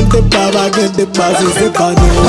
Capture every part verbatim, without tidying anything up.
Deba pa gen deba si se pa nou.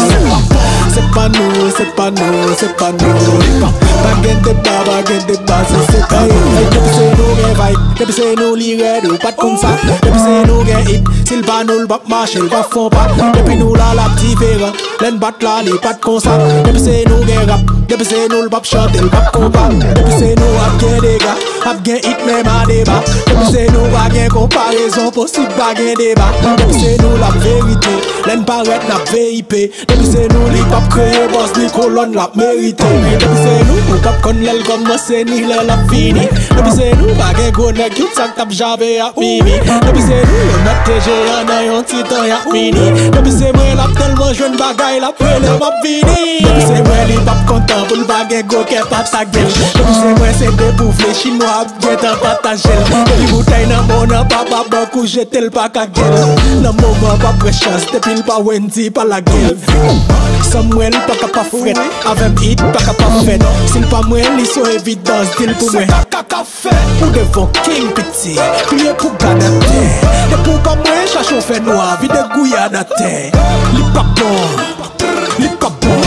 Se pa nou, se pa nou, se pa nou. Pa gen deba, pa gen deba si se pa nou. Ey, depi se nou gen vibe, depi se nou li rèd, ou pa t konn sa. Depi se nou gen hit, si l pa nou l p ap mache, l p ap fè yon pa. Depi nou la l ap diferan, lè n bat la li pa t konsa. Depi se nou gen rap, depi se nou l p ap chante, l p ap konpa. Depi se nou ap gen dega, ap gen hit menm a deba. Depi se nou pa gen konparezon posib, pa gen deba. Depi se nou l ap verite, lè n parèt n ap V I P. Depi se nou li p ap kreye bòs ni kolòn l ap merite. Depi se nou ou p ap konn lè l kòmanse ni lè l ap fini. Depi se nou pa gen gwo nèg tout sa k t ap jave ap mimi. Depi se nou yo mèt te jeran nan yon ti tan y ap mini. Depi se mwen l ap tèlman jwenn bagay l ap rele m ap vini. Depi se mwen li p ap kontan pou l pa gen gwo kè pataje l. Depi se mwen se depouvle chinwa ap gentan pataje l. Depi boutèy nan men w nan papa bank ou jete l pa ka gèl. Nan moman pa pran chans depi l pa Wendy pa lage l. San mwen li pa ka pa frèt, avè m hit pa ka pa fèt. Si l pa mwen li se yon evidans, di l pou mwen. Ou devan king piti, pliye pou gad atè. Depi w pa mwen chache w fè nwa, vide gouyad atè. Li pa bon, li pa bon.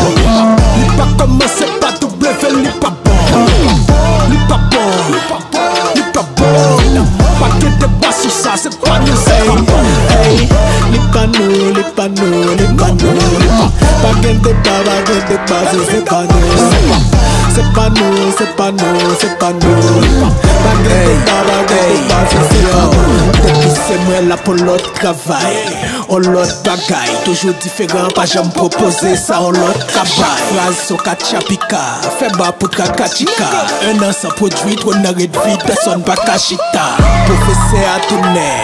Li pa kòmanse pa W, li pa bon. Li pa bon, li pa bon. Pa gen deba sou sa, se pa nou, se pa bon. Ey, li pa nou, li pa nou, li pa nou. Pa gen deba, pa gen deba si se pa nou. Se pa nou, se pa nou, se pa nou. Pa gen deba, pa gen deba si se pa nou. Depi se mwen la pou lòt travay, on lòt bagay. Toujou diferan, pa janm pwopoze sa, on lòt kabay. Fraz son katchapika, fè ba pou traka tchika. En an san pwodui, twòn nan ret vid, pèsòn pa ka chita. Pwofesè a tounen,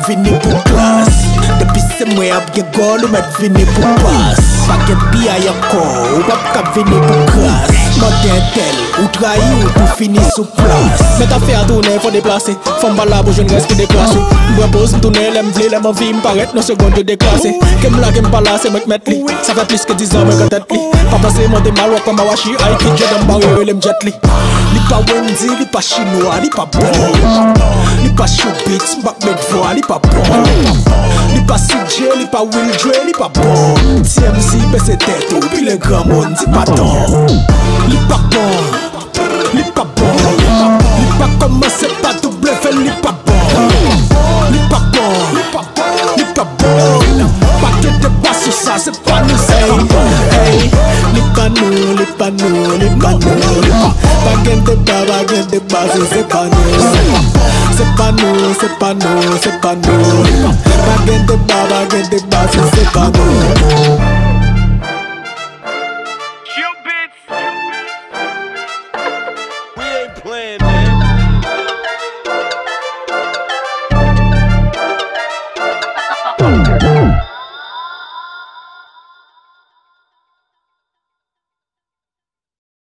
vini pou klas. Depi se mwen ap gen gòl, ou mèt vini pou pas. Pa gen piyay ankò, ou p ap kab vini pou kras. Mande entèl, ou trayi, ou tou fini sou plas. Mèt afè a tounen, fò deplase. Fanm pa la pou jwenn rès pou deklase. M pran poz, m tounen lè m vle, lè m anvi, m parèt nan segonn yo deklase. Ke m la, ke m pa la, se mwen k mèt li. Sa fè plis ke diz an mwen pran tèt li. Pa panse mande mal, w ap wè m awachi, ay ki djèd anba, rele m Jet Li. Li pa Wendy, li pa chinwa, li pa bon. Li pa Showbiz, m p ap met vwa, li pa bon. Li pa C J, li pa Will Dre, li pa bon. T M Z, bese tèt ou, pile granmoun, di padon. Li pa bon. Li pa bon, li pa kòmanse pa W, li pa bon. Li pa bon, li pa bon. Pa gen deba sou sa, se pa nou, se pa bon. Ey, li pa nou, li pa nou, li pa nou. Pa gen deba, pa gen deba si se pa nou. Se pa nou, se pa nou, se pa nou. Pa gen deba, pa gen deba si se pa nou. We ain't playing.